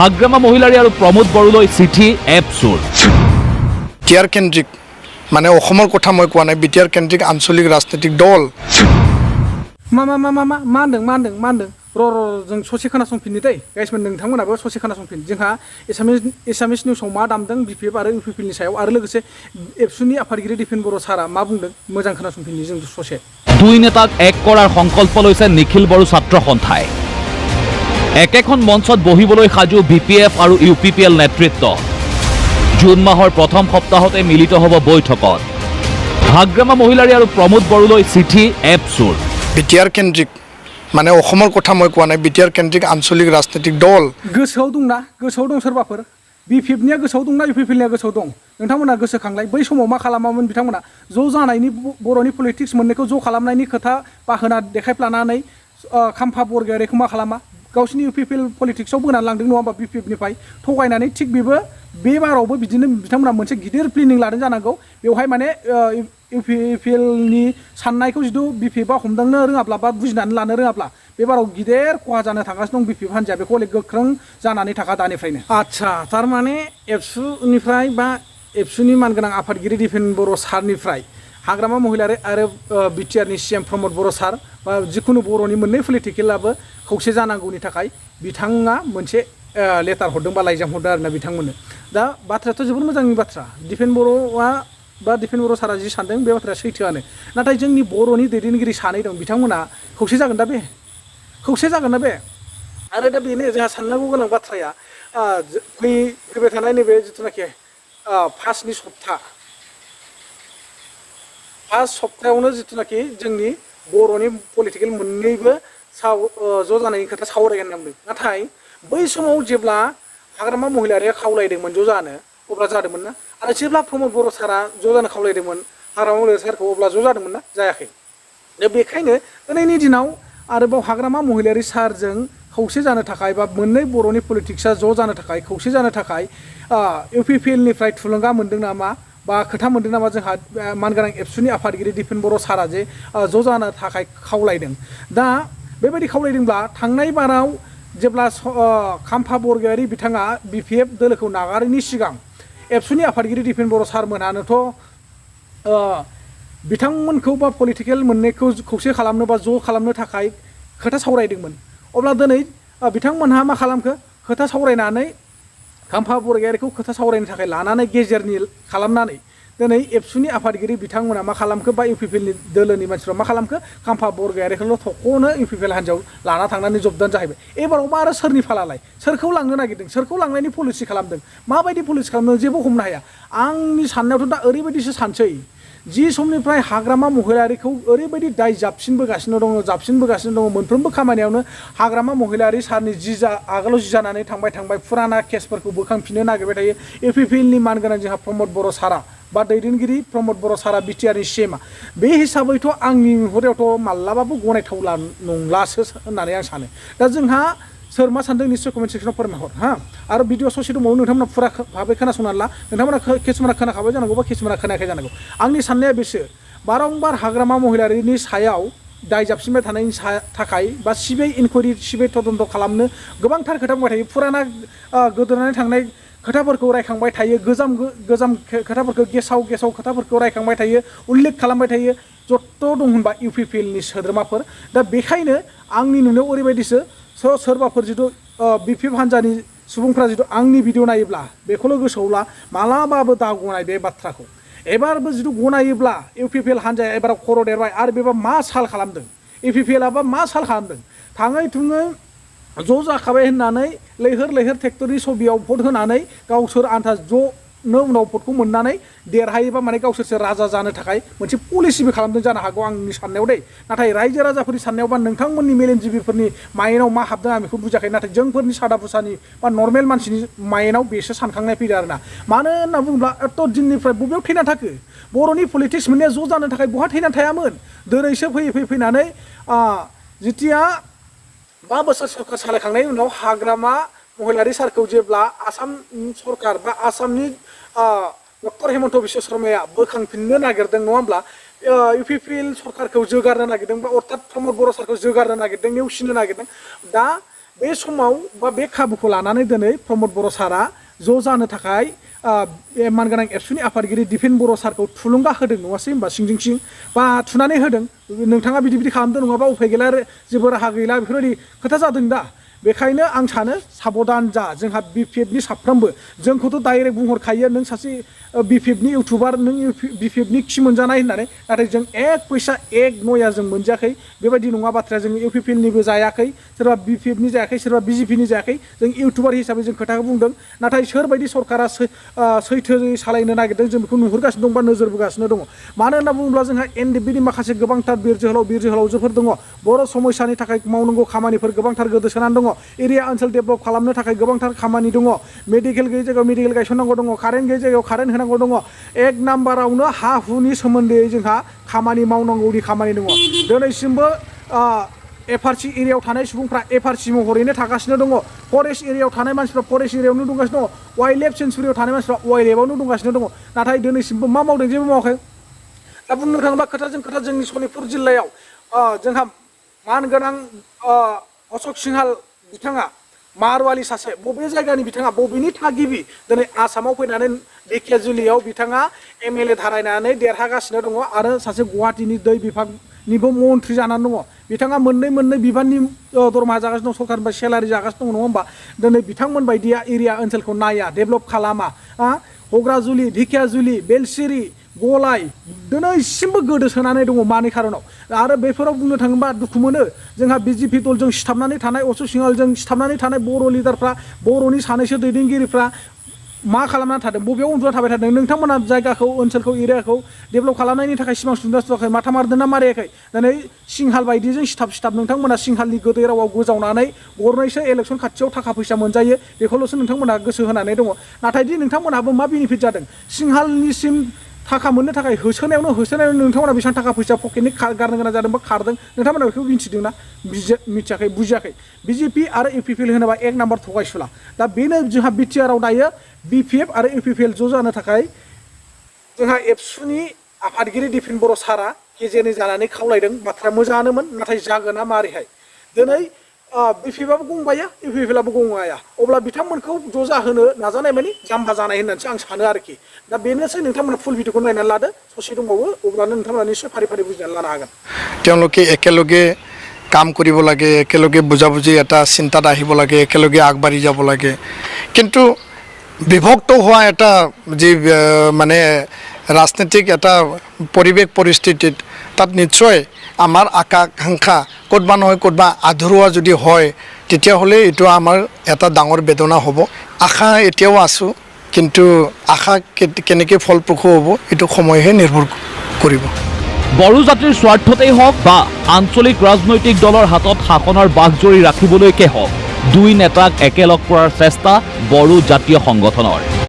हाग्रामा महिलारी और प्रमोद बड़ोलै चिठी एप चोर बिटिआर केन्द्रिक माने अखमर कथा मैं कोৱা নাই बिटिआर केन्द्रिक आंचलिक राजनीतिक दल मा होनदों र' जों ससे खोनासंफिननि दै गाइसमोन नोंथांमोनाबो ससे खोनासंफिन जोंहा एसामिस निउसाव मा दामदों BPF आरो UPPL नि सायाव आरो लोगोसे एबसुनि आफादगिरि दिपेन बर' सारा मा बुंदों मोजां खोनासंफिननि जों ससे दुई नेताक एक करार संकल्प लैছে निखिल बड़ो छात्र सन्थाय एकेখন মঞ্চত বহিবলৈ সাজু BPF আৰু UPPL নেতৃত্ব জুন মাহৰ প্ৰথম সপ্তাহতে মিলিত হ'ব বৈঠকত হাগ্ৰামা মহিলাৰী আৰু প্ৰমোদ বড়োলৈ চিঠি এপ চোৰ बिटिआर केन्द्रिक माने अखमर कथा मैं कोৱা নাই बिटिआर केन्द्रिक आंचलिक राजनीतिक दल गोसोआव दं सोरबाफोर BPF निया गोसोआव दंना UPPL निया गोसोआव दं नोंथांमोना गोसोखांलाय बै समाव मा खालामामोन बिथांमोना ज' जानायनि बर'नि पलिटिक्स मोननायखौ ज' खालामनायनि खोथा बाहोना देखायफ्लानानै खाम्फा बरगयारिखौ मा खालामा गावसिनि UPPL पलिटिक्सआव बोनानै लांदों नङा होमबा BPF निफ्राय थगायनानै थिग बेबो बे बारावबो बिदिनो बिथांमोना मोनसे गिदिर प्लेनिं लादों जानांगौ बेवहाय माने UPPL नि साननायखौ जिथु BPF आ हमदांनो रोङाब्ला बा बुजिनानै लानो रोङाब्ला बे बाराव गिदिर खहा जानो थांगासिनो दं BPF हान्जाया बेखौ हले गोख्रों जानानै थाखा दानिफ्रायनो आच्छा थारमाने एबसुनिफ्राय बा एबसुनि मानगोनां आफादगिरि दिपेन बर' सारनिफ्राय हाग्रामा महिलारी आरो BTR नि CM प्रमोद बर' सार बा जिखुनु बर'नि मोननै पलिटिकेलाबो खौसे जानांगौनि थाखाय बिथाङा मोनसे लेटार हरदों बा लाइजाम हरदों आरोना बिथांमोननो दा बाथ्रायाथ' जोबोर मोजांनि बाथ्रा दिपेन बर'आ बा दिपेन बर' सारा जि सानदों बे बाथ्राया सैथोआनो नाथाय जोंनि बर'नि दैदेनगिरि सानै दं बिथांमोना खौसे जागोन दा बे आरो दा बेनो जोंहा साननांगौ गोनां बाथ्राया फैबाय थानाय नैबे जिथुनाखि फार्स्टनि सप्तायावनो जिथुनाखि जोंनि बर'नि पलिटिकेल मोननैबो ज' जानायनि खोथा सावरायगोन होनदों नाथाय बै समाव जेब्ला हाग्रामा महिलारिया खावलायदोंमोन ज' जानो अब्ला जादोंमोन ना आरो जेब्ला प्रमोद बर' सारा ज' जानो खावलायदोंमोन हाग्रामा महिलारी सारखौ अब्ला ज' जादोंमोन ना जायाखै दा बेखायनो दिनैनि दिनाव आरोबाव हाग्रामा महिलारी सारजों खौसे जानो थाखाय बा मोननै बर'नि पलिटिक्सआ ज' जानो थाखाय खौसे जानो थाखाय UPPL निफ्राय थुलुंगा मोनदों नामा बा खोथा मोनदों नामा जोंहा मानगोनां एबसुनि आफादगिरि दिपेन बर' सारा जे ज' जानो थाखाय खावलायदों दा बेबायदि खावलायदोंब्ला थांनाय बाराव जेब्ला खाम्फा बरगयारि बिथाङा BPF दोलोखौ नागारैनि सिगां एबसुनि आफादगिरि दिपेन बर' सारमोनहानोथ' बिथांमोनखौ बा पलिटिकेल मोननायखौ खौसे खालामनो बा ज' खालामनो थाखाय खोथा सावरायदोंमोन अब्ला दिनै बिथांमोनहा मा खालामखो खोथा सावरायनानै खाम्फा बरगयारिखौ खोथा सावरायनो थाखाय लानानै गेजेरनि खालामनानै दिनै एबसुनि आफादगिरि बिथांमोना मा खालामखो बा UPPL नि दोलोनि मानसिफ्रा मा खालामखो खाम्फा बरगयारिखौल' थख'नो UPPL हान्जायाव लाना थांनानै जबदान जाहैबाय एबारावबा आरो सोरनि फालालाय सोरखौ लांनो नागिरदों सोरखौ लांनायनि पलिसि खालामदों माबायदि पलिसि खालामदों जेबो हमनो हाया आंनि साननायावथ' दा ओरैबायदिसो सानसै जि समनिफ्राय हाग्रामा महिलारिखौ ओरैबायदि दाय जाबसिनबोगासिनो दङ मोनफ्रोमबो खामानियावनो हाग्रामा महिलारी सारनि आगोलाव जि जानानै थांबाय फुराना केसफोरखौ बोखांफिननो नागिरबाय थायो UPPL नि मानगोनां जोंहा प्रमोद बर' सारा बा दैदेनगिरि प्रमोद बर' सारा BTR नि CM बे हिसाबैथ' आंनि नुहुरनायावथ' माब्लाबाबो गनायथावला नंलासो होननानै आं सानो दा जोंहा सोर मा सानदों निश्चय कमेन्ट सेक्सनाव फोरमायहर हा आरो भिडिअ ससे दंबावो नोंथांमोना फुरा भाबै खोनासंनानै ला नोंथांमोना किसुमाना खोनाखाबाय जानांगौ बा किसुमाना खोनायाखै जानांगौ आंनि साननाया बेसो बारंबार हाग्रामा महिलारिनि सायाव दाय जाबसिनबाय थानायनि थाखाय बा सिबिआइ इनकुवारि सिबिआइ तदन्त खालामनो गोबांथार खोथा बुंबाय थायो फुराना गोदोनानै थांनाय खोथाफोरखौ रायखांबाय थायो गोजाम खोथाफोरखौ गेसाव खोथाफोरखौ रायखांबाय थायो उल्लेख खालामबाय थायो जत्त' दं होनबा UPPL नि सोद्रोमाफोर दा बेखायनो आंनि नुनायाव ओरैबायदिसो सोरबाफोर जिथु BPF हान्जानि सुबुंफ्रा जिथु आंनि भिडिअ नायोब्ला बेखौल' गोसोआव ला मालाबाबो दा गनाय बे बाथ्राखौ एबारबो जिथु गनायोब्ला UPPL हान्जाया एबाराव खर' देरबाय आरो बेबा मा साल खालामदों UPPL आबा मा साल खालामदों थाङै थुङै ज' जाखाबाय होननानै लैहोर ट्रेक्टरनि छबियाव भट होनानै गावसोर आन्था ज'नो उनाव भटखौ मोननानै देरहायोबा माने गावसोरसो राजा जानो थाखाय मोनसे पलिसिबो खालामदों जानो हागौ आंनि साननायाव दै नाथाय रायजो राजाफोरनि साननायाव बा नोंथांमोननि मेलेमजिबिफोरनि माइन्डआव मा हाबदों आं बेखौ बुजाखै नाथाय जोंफोरनि सादा बुसानि बा नर्मेल मानसिनि माइन्डआव बेसो सानखांनाय फैदों आरोना मानो होनना बुङोब्ला एथ' दिननिफ्राय बबेयाव थैना थाखो बर'नि पलिटिक्स मोननाया ज' जानो थाखाय बहा थैनानै थायामोन दिनैसो फैनानै जिथिया 5 बोसोर सरकार सालायखांनायनि उनाव हाग्रामा महिलारी सारखौ जेब्ला आसाम सरकार बा आसामनि डक्टर हेमन्त बिश्व शर्माया बोखांफिननो नागिरदों नङा होमब्ला UPPL सरकारखौ जोगारनो नागिरदों बा अर्थात प्रमोद बर' सारखौ जोगारनो नागिरदों नेवसिनो नागिरदों दा बे समाव बा बे खाबुखौ लानानै दिनै प्रमद बर' सारा ज' जानो थाखाय मानगोनां एबसुनि आफादगिरि दिपेन बर' सारखौ थुलुंगा होदों नङासै होनबा सिंजों सिं बा थुनानै होदों नोंथाङा बिदि खालामदों नङाबा उफाय गैला जेबो राहा गैला बेफोरबायदि खोथा जादों दा बेखायनो आं सानो साबधान जा जोंहा BPFनि साफ्रोमबो जोंखौथ' डाइरेक्ट बुंहरखायो नों सासे BPFनि इउटुबार नों BPFनि खि मोनजानाय होननानै नाथाय जों एक फैसा एक नया जों मोनजायाखै बेबायदि नङा बाथ्राया जों UPPLनिबो जायाखै सोरबा BPFनि जायाखै सोरबा BJPनि जायाखै जों इउटुबार हिसाबै जों खोथाखौ बुंदों नाथाय सोरबायदि सरकारा सैथोयै सालायनो नागिरदों जों बेखौ नुहुरगासिनो दं बा नोजोर बोगासिनो दङ मानो होनना बुङोब्ला जोंहा NDBनि माखासे गोबांथार बिर जोहोलावजोफोर दङ बर' समस्यानि थाखाय मावनांगौ खामानिफोर गोबांथार गोदोसोनानै दङ एरिया ओनसोल डेभेलप खालामनो थाखाय गोबांथार खामानि दङ मेडिकेल गैयै जायगायाव मेडिकेल गायसननांगौ दङ कारेन्ट गैयै जायगायाव कारेन्ट होनांगौ दङ एक नाम्बारावनो हा हुनि सोमोन्दै जोंहा खामानि मावनांगौनि खामानि दङ दिनैसिमबो FRC एरियायाव थानाय सुबुंफ्रा FRC महरैनो थागासिनो दङ फरेस्ट एरियायाव थानाय मानसिफ्रा फरेस्ट एरियायावनो दंगासिनो दङ वाइल्ड लाइफ सेन्सुरियाव थानाय मानसिफ्रा वाइल्ड लाइफआवनो दंगासिनो दङ नाथाय दिनैसिमबो मा मावदों जेबो मावाखै दा बुंनो थाङोब्ला खोथाजों खोथा जोंनि सनितपुर जिल्लायाव जोंहा मानगोनां अशक सिंहाल बिथाङा मारवाली सासे बबे जायगानि बिथाङा बबेनि थागिबि दिनै आसामाव फैनानै धेकियाजुलियाव बिथाङा MLA धारायनानै देरहागासिनो दङ आरो सासे गुवाहाटीनि दै बिभागनिबो मन्थ्रि जानानै दङ बिथाङा मोननै बिबाननि दरमाहा जागासिनो दं सरकारनिफ्राय सेलारि जागासिनो दङ नङा होमबा दिनै बिथांमोन बायदिया एरिया ओनसोलखौ नाया डेभेलप खालामा हग्राजुलि धेकियाजुलि बेलसिरि गलाय दिनैसिमबो गोदोसोनानै दङ मानि खारनाव आरो बेफोराव बुंनो थाङोबा दुखु मोनो जोंहा BJP दलजों सिथाबनानै थानाय अशक सिंहालजों सिथाबनानै थानाय बर' लिडारफ्रा बर'नि सानैसो दैदेनगिरिफ्रा मा खालामनानै थादों बबेयाव उन्दुना थाबाय थादों नोंथांमोना जायगाखौ ओनसोलखौ एरियाखौ डेभेलप खालामनायनि थाखाय सिमां सुजुवाखै माथा मारदों ना मारियाखै दिनै सिंहाल बायदिजों सिथाब नोंथांमोना सिंहालनि गोदै रावाव गोजावनानै गरनैसो इलेक्सन खाथियाव थाखा फैसा मोनजायो बेखौल'सो नोंथांमोना गोसो होनानै दङ नाथाय दि नोंथांमोनहाबो मा बेनिफिट जादों सिंहालनिसिम थाखा मोननो थाखाय होसोनायावनो नोंथांमोना बेसेबां थाखा फैसा पकेटनि गारनो गोनां जादों बा खारदों नोंथांमोना बेखौ मिथिदोंना मिथियाखै बुजियाखै BJP आरो UPPL होनोबा एक नाम्बार थगायसुला दा बेनो जोंहा BTRआव दायो BPF आरो UPPL ज' जानो थाखाय जोंहा एबसुनि आफादगिरि दिपेन बर' सारा गेजेरनि जानानै खावलायदों बाथ्रा मोजाङानोमोन नाथाय जागोना मारैहाय दिनै BPFआबो गंबाया UPPLआबो गंबाया अब्ला बिथांमोनखौ ज' जाहोनो नाजानाय मानि जाम्बा जानाय होननानैसो आं सानो आरोखि दा बेनोसै नोंथांमोना फुल भिडिअखौ नायनानै लादो ससे दंबावो अब्लानो नोंथांमोना निश्चय फारि बुजिनानै लानो हागोन তেওঁলোকে একেলগে কাম কৰিব লাগে একেলগে বুজাবুজি এটা চিন্তাত আহিব লাগে একেলগে আগবাঢ়ি যাব লাগে কিন্তু বিভক্ত হোৱা এটা যি মানে ৰাজনৈতিক এটা পৰিৱেশ পৰিস্থিতিত তাত নিশ্চয় আমাৰ আকাংক্ষা ক'তবা নহয় ক'তবা আধৰুৱা যদি হয় তেতিয়াহ'লে এইটো আমাৰ এটা ডাঙৰ বেদনা হ'ব আশা এতিয়াও আছোঁ কিন্তু আশা কেনেকৈ ফলপ্ৰসূ হ'ব এইটো সময়হে নিৰ্ভৰ কৰিব বড়ো জাতিৰ স্বাৰ্থতেই হওক বা আঞ্চলিক ৰাজনৈতিক দলৰ হাতত শাসনৰ বাঘজৰি ৰাখিবলৈকে হওক দুই নেতাক একেলগ কৰাৰ চেষ্টা বড়ো জাতীয় সংগঠনৰ